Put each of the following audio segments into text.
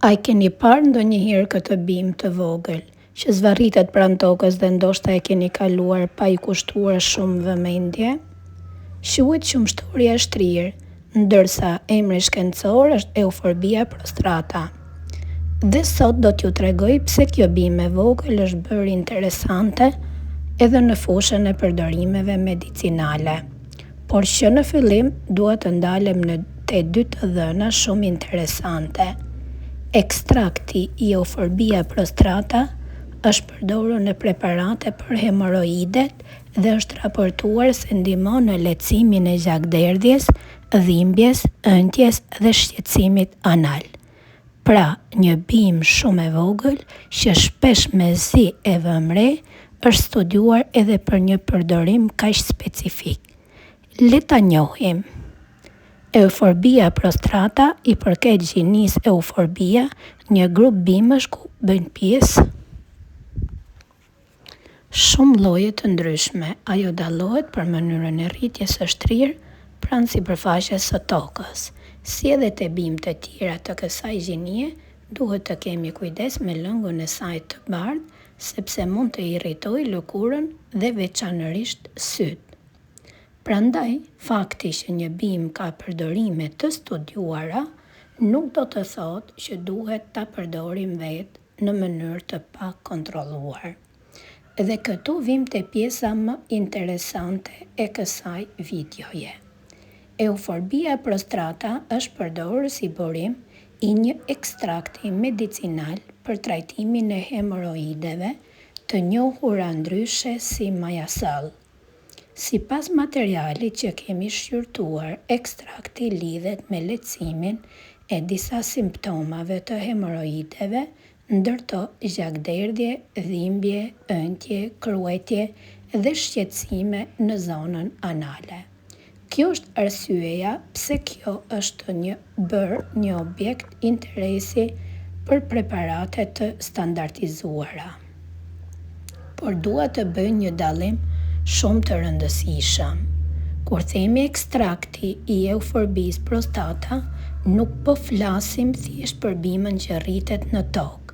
A e keni parë ndonjëherë këtë bimë të vogël, që zvarritet pranë tokës dhe ndoshta e keni kaluar pa i kushtuar shumë vëmendje? Quhet qumështorja e shtrirë, ndërsa emri shkencor është Euphorbia prostrata. Dhe sot do t'ju tregoj pse kjo bimë e vogël është bërë interesante edhe në fushën e përdorimeve medicinale. Por që në fillim dua të ndalem në te dy të dhëna shumë interesante. Ekstrakti i Euphorbia prostrata është përdorur në preparate për hemorroidet dhe është raportuar se ndihmon në lehtësimin e gjakderdhjes, dhimbjes, ënjtjes dhe shqetësimit anal. Pra, një bimë shumë e vogël, që shpesh mezi e vëmë re, është studiuar edhe për një përdorim kaq specifik. Le ta njohim. Euphorbia prostrata i përket gjinisë Euphorbia, një grup bimësh ku bëjnë pjesë Shumë lloje të ndryshme, ajo dallohet për mënyrën e rritjes së shtrirë pranë sipërfaqes së tokës. Si edhe te bimët e tjera të kësaj gjinie, duhet të kemi kujdes me lëngun e saj të bardhë, sepse mund të irritojë lëkurën dhe veçanërisht sytë. Prandaj, fakti që një bimë ka përdorime të studiuara, nuk do të thotë që duhet ta përdorim vetë në mënyrë të pakontrolluar. Dhe këtu vijmë te pjesa më interesante e kësaj videoje. Euphorbia prostrata është përdorur si burim i një ekstrakti medicinal për trajtimin e hemorroideve, të njohura ndryshe si majasëll. Sipas materialit që kemi shqyrtuar, ekstrakti lidhet me lehtësimin e disa simptomave të hemorroideve, ndër to gjakderdhje, dhimbje, ënjtje, kruajtje dhe shqetësime në zonën anale. Kjo është arsyeja pse kjo është një bërë një objekt interesi për preparate të standardizuara. Por dua të bëj një dallim shumë të rëndësishëm. Kur themi ekstrakti i euforbisë prostata, nuk po flasim thjesht për bimën që rritet në tokë.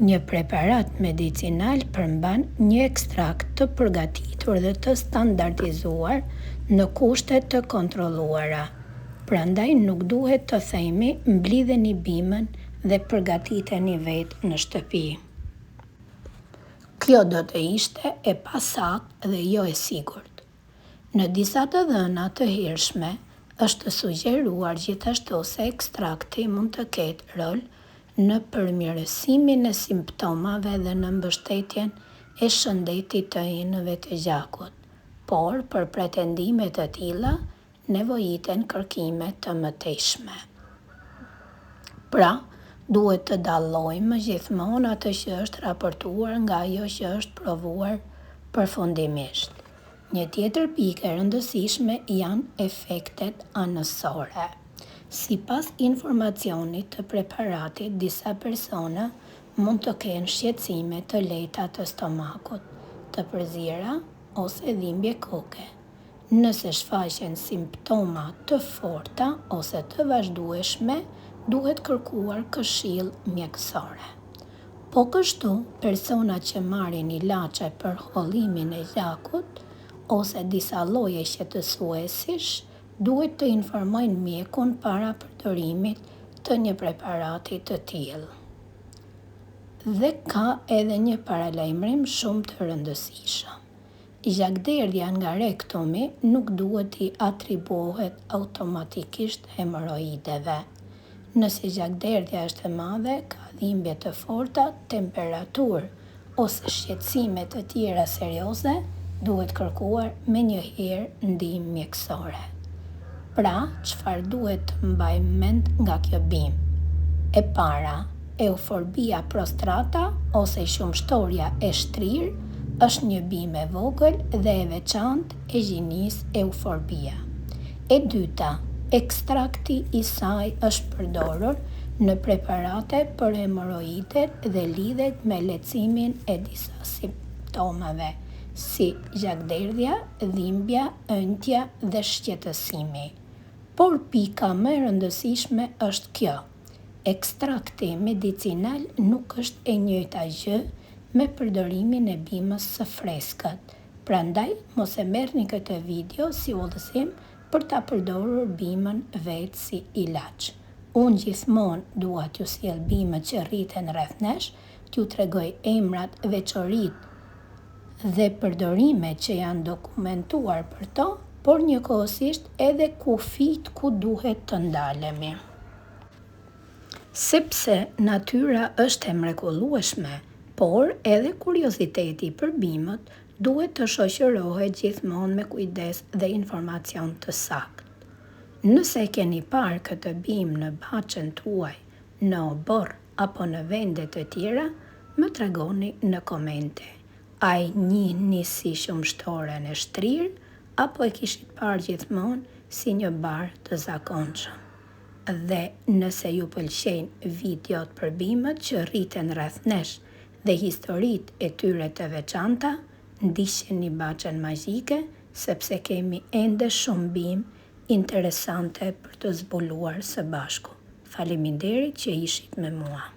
Një preparat medicinal përmban një ekstrakt të përgatitur dhe të standardizuar në kushte të kontrolluara. Prandaj nuk duhet të themi mblidheni bimën dhe përgatiteni vetë në shtëpi. Kjo do të ishte e pasaktë dhe jo e sigurt. Në disa të dhëna të hershme, është sugjeruar gjithashtu se ekstrakti mund të ketë rol në përmirësimin e simptomave dhe në mbështetjen e shëndetit të enëve të gjakut, por për pretendime të tilla nevojiten kërkime të mëtejshme. Pra, duhet të dallojmë gjithmonë atë që është raportuar nga ajo që është provuar përfundimisht. Një tjetër pikë e rëndësishme janë efektet anësore. Sipas informacionit të preparatit, disa persona mund të kenë shqetësime të lehta të stomakut, të përziera ose dhimbje koke. Nëse shfaqen simptoma të forta ose të vazhdueshme, duhet kërkuar këshillë mjekësore. Po kështu, personat që marrin ilaçe për hollimin e gjakut ose disa lloje qetësuesish, duhet të informojnë mjekun para përdorimit të një preparati të tillë. Dhe ka edhe një paralajmërim shumë të rëndësishëm. Gjakderdhja nga rektumi nuk duhet t'i atribuohet automatikisht hemorroideve. Nëse gjakderdhja është e madhe, ka dhimbje të forta, temperaturë ose shqetësime të tjera serioze, duhet kërkuar menjëherë ndihmë mjekësore. Pra, çfarë duhet të mbajmë mend nga kjo bimë? E para, Euphorbia prostrata ose qumështorja e shtrirë është një bimë e vogël dhe e veçantë e gjinisë Euphorbia. E dyta, ekstrakti i saj është përdorur në preparate për hemorroidet dhe lidhet me lehtësimin e disa simptomave, si gjakderdhja, dhimbja, ënjtja dhe shqetësimi. Por pika më e rëndësishme është kjo. Ekstrakti medicinal nuk është e njëjta gjë me përdorimin e bimës së freskët, prandaj mos e merrni këtë video si udhëzim për ta përdorur bimën vetë si ilaç. Unë gjithmonë dua t'ju sjell bimët që rriten rreth nesh, t'ju tregoj emrat, veçoritë dhe përdorimet që janë dokumentuar për to, por njëkohësisht edhe kufijtë ku duhet të ndalemi. Sepse natyra është e mrekullueshme, por edhe kurioziteti për bimët duhet të shoqërohet gjithmonë me kujdes dhe informacion të saktë. Nëse e keni parë këtë bimë në bahçen tuaj, në oborr apo në vende të tjera, më tregoni në komente. A e njihni si qumështoren e shtrirë apo e kishit parë gjithmonë si një bar të zakonshëm? Dhe nëse ju pëlqejnë videot për bimët që rriten rreth nesh dhe historitë e tyre të veçanta, ndiqeni Bahçen Magjike sepse kemi ende shumë bimë interesante për të zbuluar së bashku. Faleminderit që ishit me mua.